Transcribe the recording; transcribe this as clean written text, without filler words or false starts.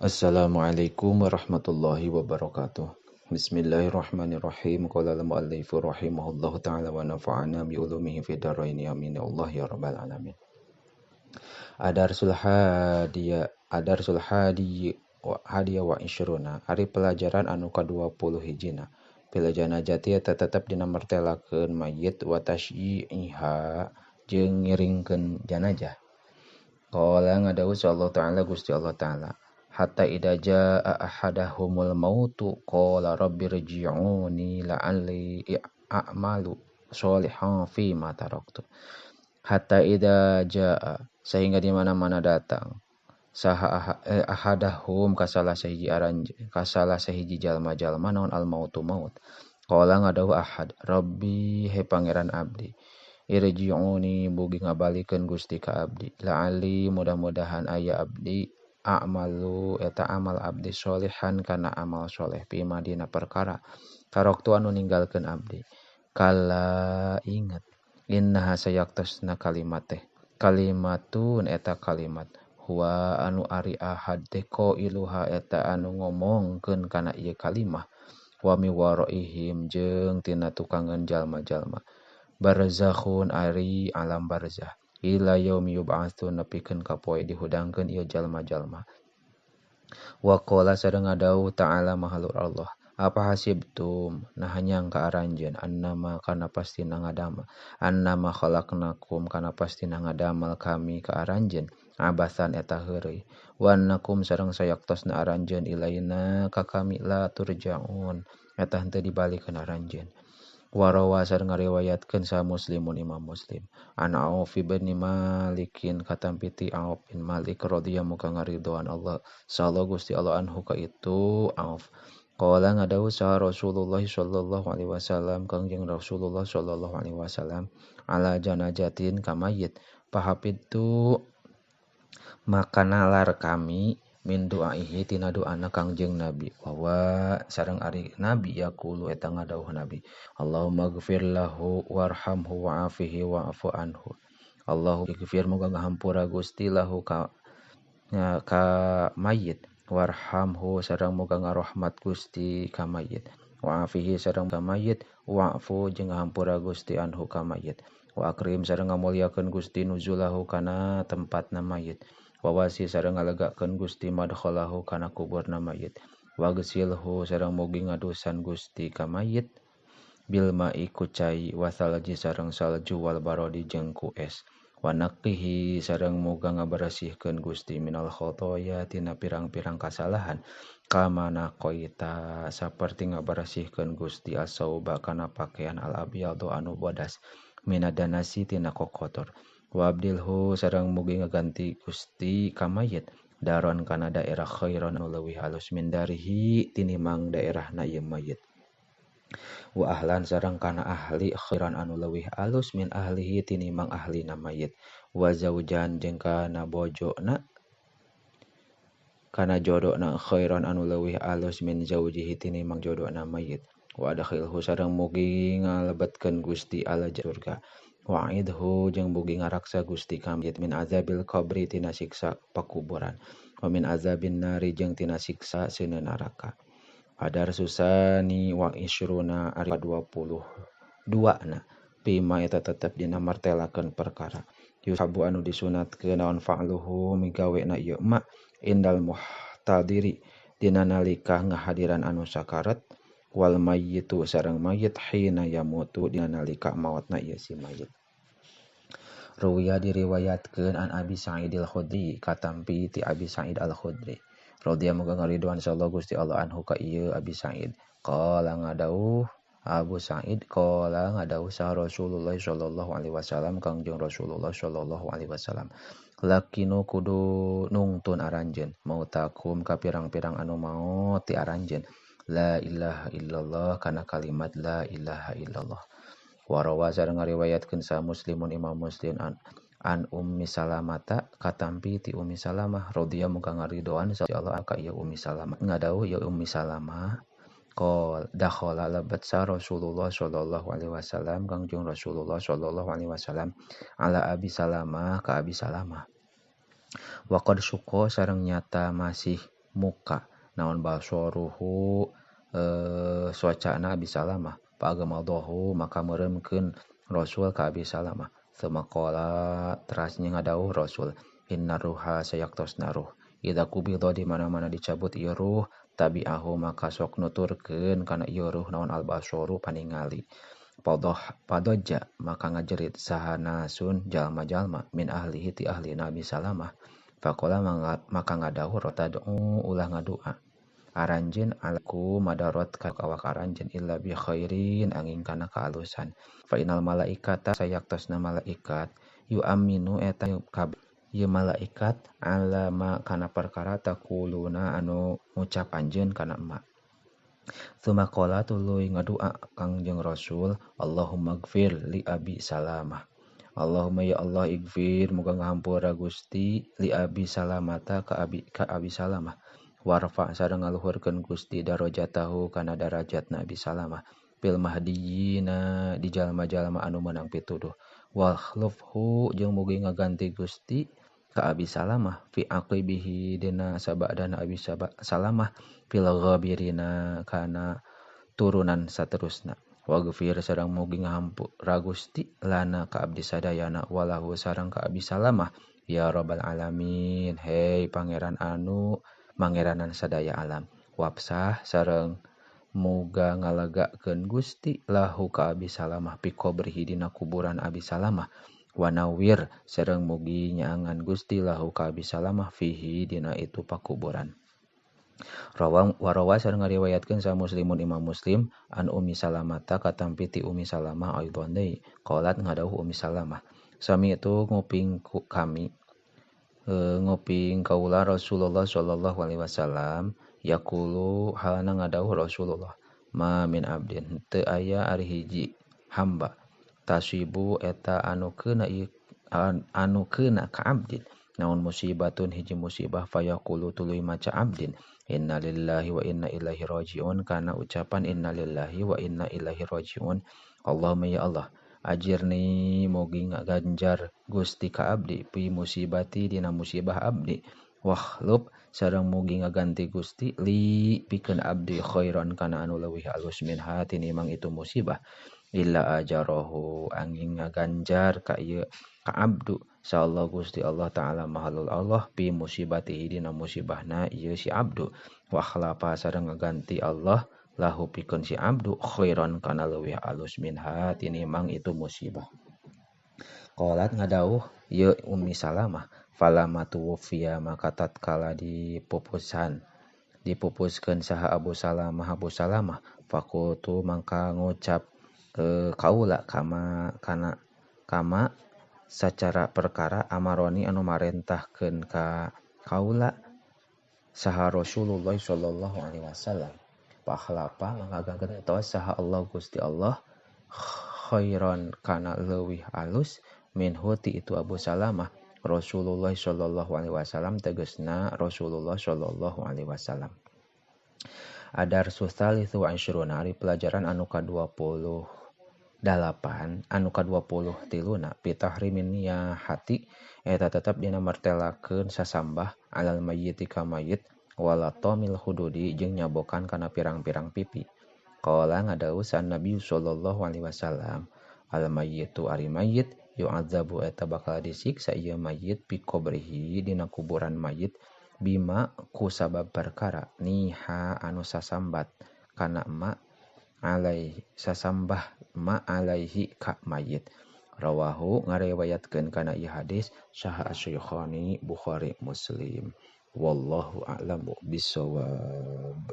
Assalamualaikum warahmatullahi wabarakatuh. Bismillahirrahmanirrahim. Qala al-muallifu rahimahullahu ta'ala wa nafa'ana bi ulumihi fid dharain. Amin ya Allah ya rabbal alamin. Adarsul hadiya, adarsul hadi wa hadiya wa isyruna. Ari pelajaran anu ka-20 hijina. Fil janazati eta tetep dina martelakeun mayit wa tasyi'iha jeung ngiringkeun janazah. Qala ngadawuh Allah ta'ala Gusti Allah ta'ala. Hatta idza jaa ahadahumul mautu qala rabbirji'uni la'alli a'malu sholihan fi ma taraktu. Hatta idza jaa, sehingga di mana-mana datang saha ahadahum kasalah sahiji aranj kasalah sahiji jalma-jalma naon al mautu maut. Qala ngadawuh ahad, rabbi he pangeran abdi, irji'uni bugi ngabalikeun Gusti ka abdi, la'alli mudah-mudahan aya abdi a'malu eta amal abdi solehan kana amal soleh pima dina perkara taroktu anu ninggalkeun abdi. Kala ingat innaha sayaktosna kalimat teh kalimatun eta kalimat huwa anu ari ahad teh qailuha eta anu ngomongkeun kana ieu kalimah wa mi waraihim jeung tina tukangeun jalma-jalma barzakhun ari alam barzah ila yaumi yub'atsun nepikeun ka poe dihudangkeun ieu jalma-jalma. Wa qala sareng ngadawuh ta'ala mahalur Allah, apa hasibtum nah nyangka aranjeun annama kana pasti ngadama annama khalaqnakum kana pasti ngadamal kami ka aranjeun abasan eta heureuy wa annakum sareng sayaktosna aranjeun ilaina ka kami la turja'un eta henteu dibalikeun aranjeun. Warawa sareng ngariwayatkeun sa Muslimun Imam Muslim an Auf bin Malikin katampiti Auf bin Malik radhiyallahu muka ngaridoan Allah sallallahu Gusti Allah anhu ka itu Auf. Qala ngadawuh sa Rasulullah sallallahu alaihi wasallam kangjeng Rasulullah sallallahu alaihi wasallam ala janajatin ka mayit pahapitu maka nalar kami min du'aihi tina doana kangjeng Nabi wa sareng ari Nabi yaqulu eta ngadawuh Nabi Allahumma gfir lahu warhamhu wa'afihi wa'fu anhu. Allahu ighfir muga ngahampura Gusti lahu ka mayit warhamhu sareng muga ngarahmat Gusti ka mayit wa'afihi sareng ka mayit wa'fu jeung ngahampura Gusti anhu ka mayit wa akrim sareng ngamuliakeun Gusti nuzulahu kana tempatna mayit wawasi sareng ngalegakeun Gusti madkhalahu kana kuburna mayit wagsilhu sareng mugi ngadusan Gusti ka mayit bil ma'i ku cai wasalji sareng salju wal barodi jeung ku es wanaqihi sareng muga ngaberesihkeun Gusti minal khotoya tina pirang-pirang kasalahan kama naqaita saperti ngaberesihkeun Gusti asauba kana pakaian al abyadu anu bodas minadanasi tina kokotor wabdilhu sareng mugi ngaganti Gusti ka mayit daron kana daerah khairan anu leuwih halus min darihi tinimang daerahna ieu mayit wa ahlan sareng kana ahli khairan anu leuwih alus min ahlihi tinimang ahlina mayit wa zaujan jeung kana bojona kana jodona khairan anu leuwih alus min zaujihi tinimang jodona mayit wa adkhilhu sareng mugi ngalebetkeun Gusti ala surga wa'idhu jeung bugi ngaraksa Gusti ka mayit min azabil qabri tina siksa pakuburan wa min azabin nari jeung tina siksa seuneu neraka. Hadar susani wa isyruna ari 22 na pima eta tetep dina martelakeun perkara yusabu anu disunatkeun naon fa'luhu migawena ieu ma indal muhtadiri dina nalika ngahadiran anu sakarat wal mayyitu sareng mayit hina yamutu dina nalika maotna ieu si mayit. Ruwiya diriwayatkeun an Abi Sa'id al-Khudri katampi ti Abi Sa'id al-Khudri radhiyallahu muga ngaridoan sallallahu Gusti Allah anhu ka ieu Abi Sa'id. Qala ngadawuh Abu Sa'id qala ngadawuh sa Rasulullah sallallahu alaihi wasallam kangjeng Rasulullah sallallahu alaihi wasallam lakinu kudu nungtun aranjeun mautakum ka pirang-pirang anu maot ti aranjeun la ilaha illallah kana kalimat la ilaha illallah. Warawa sareng ngariwayatkeun sa Muslimun Imam Muslim an Ummi Salamata katampi ti Ummi Salamah radhiyallahu muga ngaridoan Allah ka ieu Ummi Salamah ngadawuh ieu Ummi Salamah qol dakhala lebat sa Rasulullah sallallahu alaihi wasallam kangjeng Rasulullah sallallahu alaihi wasallam ala Abi Salamah ka Abi Salamah wa qad syuqa sareng nyata masih muka naon basoruhu suacana Abi Salamah pagamaldohu maka meureumkeun Rasul ka Abi Salamah sumaqala teras ngadawuh Rasul inna ruha sayaktosna ruh idza qubida di mana-mana dicabut ieu ruh tabi'ahu maka sok nuturkeun kana ieu ruh naon albasoru paningali padoja maka ngajerit saha nasun jalma-jalma min ahlihi ti ahli Nabi Salamah faqala maka ngadawuh tad'u ulah ngadua aranjeun alaku madarot ka awak aranjeun illa bi khairin angin kana kaalusan fa innal malaikata sayaktosna malaikat yu'minu eta kabeh ieu malaikat ala ma kana perkara taquluna anu ngucap anjeun kana emak. Tsumma qala tuluy ngadua Kangjeng Rasul Allahumma gfir li Abi Salamah. Allahumma ya Allah igfir muga ngahampura Gusti li Abi Salamata ka Abi Salamah. Warfa sareng ngaluhurkeun Gusti darajatahu kana darajatna Abi Salamah fil mahdiyina di jalma-jalma anu meunang pituduh. Wal khlufhu jeung mugi ngaganti Gusti ka Abi Salamah fi aqibihi dina sabadana Abi Salamah fil ghabirina kana turunan saterusna waghfir sareng mugi ngahampura Gusti lana ka abdi sadayana walahu sareng ka Abi Salamah ya rabbal alamin hei pangeran anu mangeranan sadaya alam wapsah sareng muga ngalegakeun Gusti lahu ka Abi Salamah fi qabrihi dina kuburan Abi Salamah wanawir sareng mugi nyaangan Gusti lahu ka Abi Salamah fihi dina itu pakuburan. Warawa sareng ngariwayatkeun sa Muslimun Imam Muslim an Ummi Salamata katampi ti Ummi Salamah aidon deui qalat ngadawuh Ummi Salamah sami itu nguping kami nguping kaula Rasulullah sallallahu alaihi wasallam yaqulu halana ngadawuh Rasulullah ma min abdin teu aya ari hiji hamba tasibu eta anu keuna ka abdin naon musibatun hiji musibah fayaqulu tuluy maca abdin inna lillahi wa inna ilaihi rajiun kana ucapan inna lillahi wa inna ilaihi rajiun Allahumma ya Allah ajirni mugi ngaganjar Gusti ka abdi pi musibati dina musibah abdi wakhlub sareng mugi ngaganti Gusti li pikeun abdi khairan kana anu leuwih alus min hatinimang itu musibah illa ajarahu angin ngaganjar ka ieu ka abdu insyaallah Gusti Allah taala mahalul Allah pi musibatihi dina musibahna ieu si abdu wa khlafa sareng ngaganti Allah lahu pikeun si abdu khairan kana leuwih alus minha tinimang itu musibah. Qalat ngadawuh ieu Ummi Salamah falama tuwfiya maka tatkala dipupuskeun saha Abu Salamah faqultu mangka ngucap kaula kama kana kama sacara perkara amaroni anu marentahkeun ka kaula saha Rasulullah sallallahu alaihi wasallam pahlapa mangga gentos saha Allah Gusti Allah khairan kana leuwih alus minhu ti itu Abu Salamah Rasulullah sallallahu alaihi wasallam tegasna Rasulullah sallallahu alaihi wasallam. Adarsu tsalitsu wa isyruna ari pelajaran anu ka-28 anu ka-23 fi tahrimin niyahati eta tetep dina martelakeun sasambah alal mayyiti ka mayit wala tamil hududi jeung nyabokan kana pirang-pirang pipi. Qala ngadawuh san Nabi sallallahu alaihi wasallam al mayyitu ari mayyit yu'adzabu eta bakal disiksa ieu mayit fi qabrihi dina kuburan mayit bima ku sabab perkara niha anu sasambat kana ma alaihi sasambah ma alaihi ka mayit. Rawahu ngariwayatkeun kana ieu hadis saha Asy-Syaikhaini Bukhari Muslim. Wallahu a'lamu bissawab.